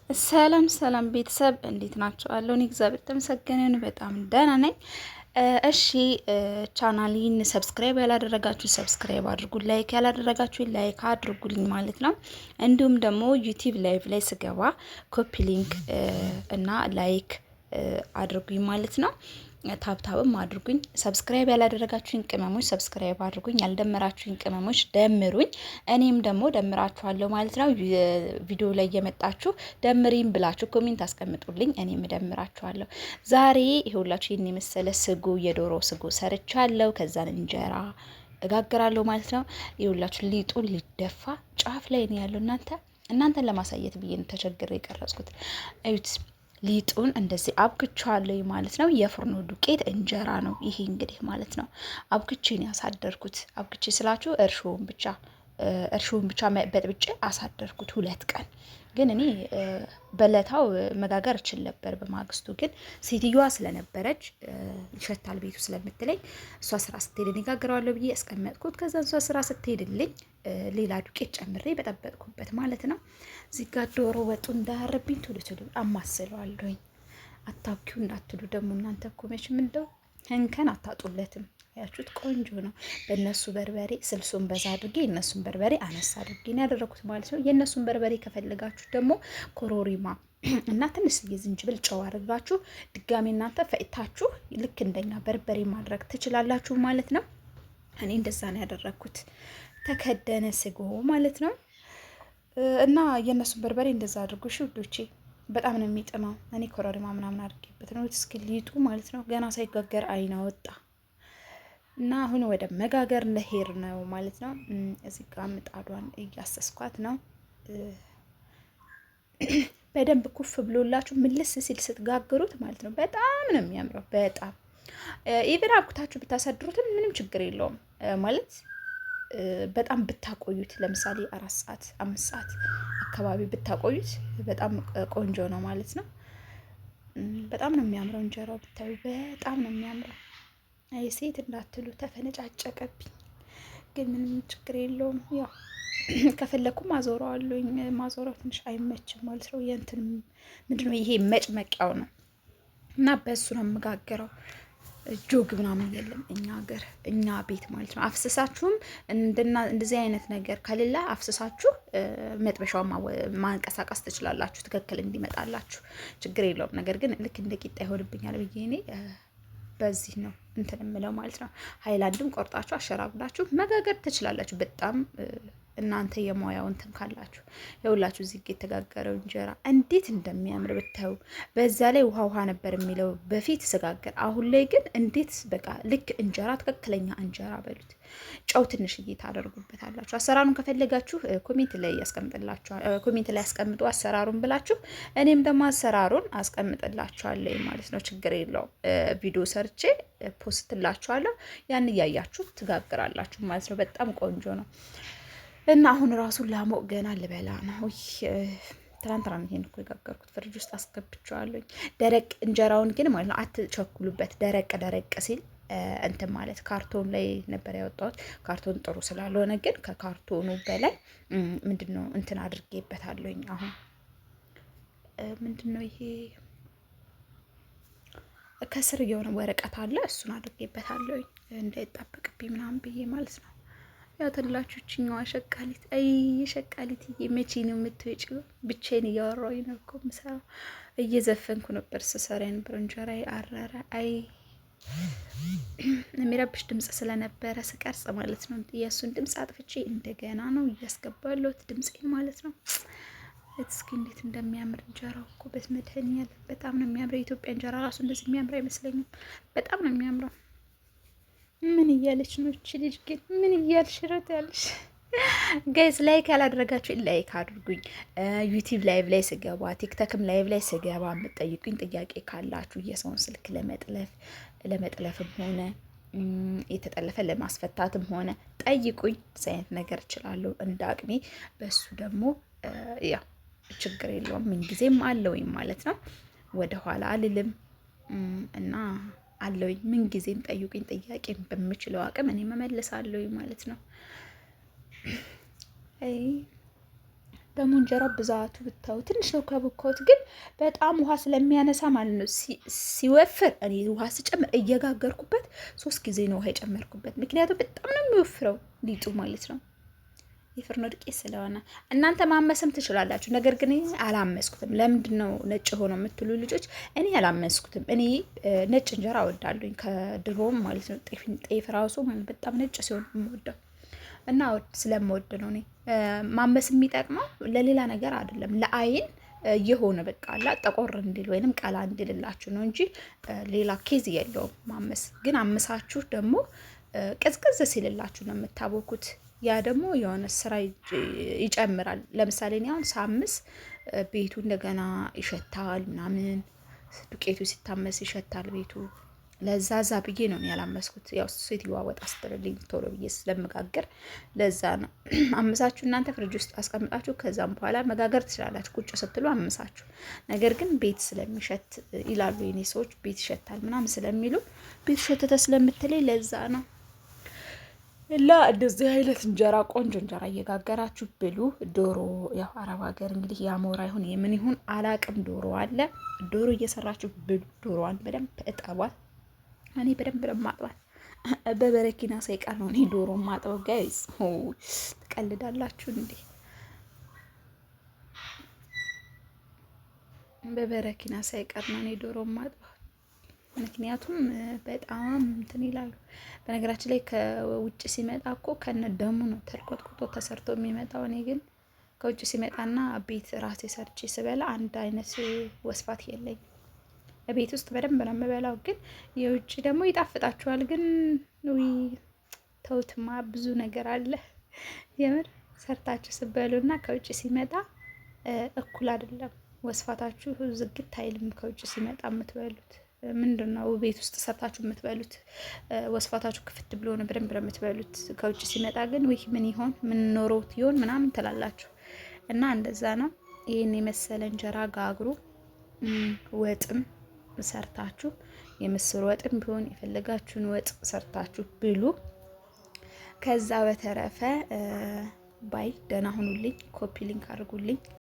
ሰላም ሰላም ቤተሰብ እንዴት ናቸው? አለው እኔ እግዚአብሔር ተመሰገነ በጣም ደህና ነኝ። እሺ ቻናሌን subscribe ያላደረጋችሁ subscribe አድርጉ፣ like ያላደረጋችሁ like አድርጉልኝ ማለት ነው። እንዲሁም ደግሞ YouTube live ላይ ስገባ copy link እና like አድርጉኝ ማለት ነው። Tap tap ም አድርጉኝ። Subscribe ያላደረጋችሁኝ ቅመሞች subscribe አድርጉኝ። ያልደመራችሁኝ ቅመሞች ደምሩኝ። እኔም ደግሞ ደምራችኋለሁ ማለት ነው። ቪዲዮ ላይ እየመጣችሁ ደምሪም ብላችሁ comment አስቀምጡልኝ፣ እኔም እደምራችኋለሁ። ዛሬ ይኸውላችሁ ይህን የመሰለ ስጎ የዶሮ ስጎ ሰርቻለሁ። ከዛን እንጀራ እጋግራለሁ ማለት ነው። ይኸውላችሁ ሊጡ ሊደፋ ጫፍ ላይ ነው ያለው። እናንተን ለማሳየት ብዬ ተቸግሬ የቀረጽኩት እዩት። ሊጡን እንደዚህ አብክቼዋለሁ ማለት ነው። የፍርኖ ዱቄት እንጀራ ነው ይሄ እንግዲህ ማለት ነው። አብክቼ ነው ያሳደርኩት። አብክቼ ስላችሁ እርሾውን ብቻ በጥብጬ አሳደርኩት 2 ቀን። ግን እኔ በለታው መጋገር እችል ነበር። በማግስቱ ግን ሴትዮዋ ስለነበረች ይሸታል ቤቱ ስለምትለኝ እሷ ስራ ስትሄድ እኔ እጋግረዋለሁ ብዬ ያስቀመጥኩት። ከዛ እሷ ስራ ስትሄድልኝ ሌላ ዱቄት ጨምሬ በጠበጥኩበት ማለት ነው። እዚህ ጋር ዶሮ ወጡ እንዳያርብኝ ቶሎ ቶሎ አማስለዋለሁኝ። አታውኪው እንዳትሉ ደግሞ እናንተ እኮ መቼም እንደው እንከን አታጡለትም። ያችሁት ቆንጆ ነው። በእነሱ በርበሬ ስልሱን በዛ አድርጌ የእነሱን በርበሬ አነሳ አድርጌ ነው ያደረኩት ማለት ነው። የእነሱን በርበሬ ከፈለጋችሁ ደግሞ ኮሮሪማ እና ትንሽ የዝንጅብል ጨው አድርጋችሁ ድጋሚ እናንተ ፈጭታችሁ ልክ እንደኛ በርበሬ ማድረግ ትችላላችሁ ማለት ነው። እኔ እንደዛ ነው ያደረግኩት። ተከደነ ስጎ ማለት ነው። እና የእነሱን በርበሬ እንደዛ አድርጉ እሺ ውዶቼ። በጣም ነው የሚጥመው። እኔ ኮረሪማ ምናምን አድርጌበት ነው እስኪ ሊጡ ማለት ነው። ገና ሳይጋገር አይና ወጣ እና አሁን ወደ መጋገር ልሄድ ነው ማለት ነው። እዚህ ጋር ምጣዷን እያሰስኳት ነው። በደንብ ኩፍ ብሎላችሁ ምልስ ሲል ስትጋግሩት ማለት ነው በጣም ነው የሚያምረው። በጣም even አብኩታችሁ ብታሳድሩትም ምንም ችግር የለውም ማለት በጣም ብታቆዩት ለምሳሌ 4 ሰዓት 5 ሰዓት አካባቢ ብታቆዩት በጣም ቆንጆ ነው ማለት ነው። በጣም ነው የሚያምረው እንጀራው ብታዩ በጣም ነው የሚያምረው። አይ ሴት እንዳትሉ ተፈነጫጨቀብኝ፣ ግን ምንም ችግር የለውም። ያው ከፈለኩም ማዞረዋለሁኝ። ማዞረው ትንሽ አይመችም ማለት ነው። የእንትን ምንድነው ይሄ መጭመቂያው ነው እና በእሱ ነው የምጋገረው። ጆግ ምናምን የለም እኛ ሀገር እኛ ቤት ማለት ነው። አፍስሳችሁም እንደዚህ አይነት ነገር ከሌለ አፍስሳችሁ መጥበሻውን ማንቀሳቀስ ትችላላችሁ፣ ትክክል እንዲመጣላችሁ ችግር የለውም። ነገር ግን ልክ እንደ ቂጣ ይሆንብኛል ብዬ እኔ በዚህ ነው እንትን የምለው ማለት ነው። ሀይላንድም ቆርጣችሁ አሸራጉዳችሁ መጋገር ትችላላችሁ። በጣም እናንተ የሙያው እንትን ካላችሁ የሁላችሁ እዚህ የተጋገረው እንጀራ እንዴት እንደሚያምር ብታዩ። በዛ ላይ ውሃ ውሃ ነበር የሚለው በፊት ስጋገር፣ አሁን ላይ ግን እንዴት በቃ ልክ እንጀራ ትክክለኛ እንጀራ በሉት። ጨው ትንሽዬ ታደርጉበታላችሁ። አሰራሩን ከፈለጋችሁ comment ላይ ያስቀምጥላችኋል። Comment ላይ ያስቀምጡ አሰራሩን ብላችሁ እኔም ደግሞ አሰራሩን አስቀምጥላችኋለሁ ማለት ነው። ችግር የለውም። ቪዲዮ ሰርቼ post ላችኋለሁ። ያን እያያችሁ ትጋግራላችሁ ማለት ነው። በጣም ቆንጆ ነው። እና አሁን ራሱ ላሞቅ ገና ልበላ ነው። ትናንትና ነው ይሄን እኮ የጋገርኩት፣ ፍሪጅ ውስጥ አስገብቼዋለሁኝ። ደረቅ እንጀራውን ግን ማለት ነው አትቸኩሉበት። ደረቅ ደረቅ ሲል እንትን ማለት ካርቶን ላይ ነበር ያወጣሁት። ካርቶን ጥሩ ስላልሆነ ግን ከካርቶኑ በላይ ምንድን ነው እንትን አድርጌበታለሁኝ። አሁን ምንድን ነው ይሄ ከስር የሆነ ወረቀት አለ፣ እሱን አድርጌበታለሁኝ እንዳይጣበቅብኝ ምናምን ብዬ ማለት ነው። ያው ትላችሁ እችኛዋ ሸቃሊት፣ አይ ሸቃሊትዬ መቼ ነው የምትወጪው? ብቻዬን እያወራሁኝ ነው እኮ የምሰራው። እየዘፈንኩ ነበር ስሰራ የነበረው። እንጀራዬ አረረ። አይ የሚረብሽ ድምጽ ስለነበረ ስቀርጽ ማለት ነው የእሱን ድምጽ አጥፍቼ እንደገና ነው እያስገባለሁት ድምፄን ማለት ነው። እስኪ እንዴት እንደሚያምር እንጀራው እኮ በመድኃኒዓለም በጣም ነው የሚያምረው። የኢትዮጵያ እንጀራ ራሱ እንደዚህ የሚያምር አይመስለኝም። በጣም ነው የሚያምረው። ምን እያለች ነው እቺ ልጅ ግን? ምን እያልሽ ነው ያለሽ? Guys like ያላደረጋችሁ like አድርጉኝ። YouTube live ላይ ስገባ፣ TikTok ም live ላይ ስገባ የምትጠይቁኝ ጥያቄ ካላችሁ የሰውን ስልክ ለመጥለፍም ሆነ የተጠለፈ ለማስፈታትም ሆነ ጠይቁኝ። እንደዚህ አይነት ነገር እችላለሁ እንደ አቅሜ። በሱ ደግሞ ያው ችግር የለውም ምንጊዜም አለውኝ ማለት ነው። ወደኋላ አልልም እና አለውኝ ምንጊዜም ጠይቁኝ። ጥያቄ በምችለው አቅም እኔ መመለሳለሁኝ ማለት ነው። አይ ደግሞ እንጀራው ብዛቱ ብታዩ ትንሽ ነው ካቦካሁት፣ ግን በጣም ውሃ ስለሚያነሳ ማለት ነው ሲወፍር፣ እኔ ውሃ ስጨምር እየጋገርኩበት 3 ጊዜ ነው ውሃ የጨመርኩበት። ምክንያቱም በጣም ነው የሚወፍረው ሊጡ ማለት ነው። የፍርኖ ዱቄት ስለሆነ እናንተ ማመስም ትችላላችሁ። ነገር ግን አላመስኩትም። ለምንድን ነው ነጭ ሆኖ የምትሉ ልጆች፣ እኔ አላመስኩትም። እኔ ነጭ እንጀራ እወዳለሁኝ ከድሮም ማለት ነው። ጤፍ ራሱ በጣም ነጭ ሲሆን የምወደው እና ስለምወድ ነው። እኔ ማመስ የሚጠቅመው ለሌላ ነገር አይደለም፣ ለአይን የሆነ በቃ አላ ጠቆር እንዲል ወይንም ቀላ እንዲልላችሁ ነው እንጂ ሌላ case የለውም። ማመስ ግን አምሳችሁ ደግሞ ቅዝቅዝ ሲልላችሁ ነው የምታቦኩት። ያ ደግሞ የሆነ ስራ ይጨምራል። ለምሳሌ እኔ አሁን ሳምስ ቤቱ እንደገና ይሸታል ምናምን፣ ዱቄቱ ሲታመስ ይሸታል ቤቱ። ለዛ ዛ ብዬ ነው ያላመስኩት። ያው ሴትዮዋ ወጣ ስትልልኝ ቶሎ ብዬ ስለመጋገር ለዛ ነው። አምሳችሁ እናንተ ፍሪጅ ውስጥ አስቀምጣችሁ ከዛም በኋላ መጋገር ትችላላችሁ፣ ቁጭ ስትሉ አምሳችሁ። ነገር ግን ቤት ስለሚሸት ይላሉ የኔ ሰዎች፣ ቤት ይሸታል ምናምን ስለሚሉ፣ ቤት ሸተተ ስለምትለኝ ለዛ ነው። እና እንደዚህ አይነት እንጀራ፣ ቆንጆ እንጀራ እየጋገራችሁ ብሉ። ዶሮ ያው አረብ ሀገር እንግዲህ የአሞራ ይሁን የምን ይሁን አላቅም፣ ዶሮ አለ። ዶሮ እየሰራችሁ ብሉ። ዶሮዋን በደንብ እጠቧት። እኔ በደንብ ነው ማጥባት። በበረኪና ሳይቀር ነው እኔ ዶሮ ማጥበው። Guys፣ ትቀልዳላችሁ እንዴ? በበረኪና ሳይቀር ነው እኔ ዶሮ ማጥበው። ምክንያቱም በጣም እንትን ይላሉ። በነገራችን ላይ ከውጭ ሲመጣ እኮ ከነ ደሙ ነው ተልቆጥቁጦ ተሰርቶ የሚመጣው። እኔ ግን ከውጭ ሲመጣና ቤት ራሴ ሰርቼ ስበላ አንድ አይነት ወስፋት የለኝም። ቤት ውስጥ በደንብ ነው የምበላው፣ ግን የውጭ ደግሞ ይጣፍጣችኋል። ግን ውይ ተውትማ፣ ብዙ ነገር አለ። የምር ሰርታችሁ ስበሉና ከውጭ ሲመጣ እኩል አይደለም። ወስፋታችሁ ዝግት አይልም። ከውጭ ሲመጣ የምትበሉት ምንድን ነው? ቤት ውስጥ ሰርታችሁ የምትበሉት ወስፋታችሁ ክፍት ብሎ ነው በደንብ ነው የምትበሉት። ከውጭ ሲመጣ ግን ውይ ምን ይሆን፣ ምን ኖሮት ይሆን ምናምን ትላላችሁ። እና እንደዛ ነው። ይህን የመሰለ እንጀራ ጋግሩ። ወጥም ሰርታችሁ፣ የምስር ወጥም ቢሆን የፈለጋችሁን ወጥ ሰርታችሁ ብሉ። ከዛ በተረፈ bye፣ ደህና ሁኑልኝ። Copy link አድርጉልኝ።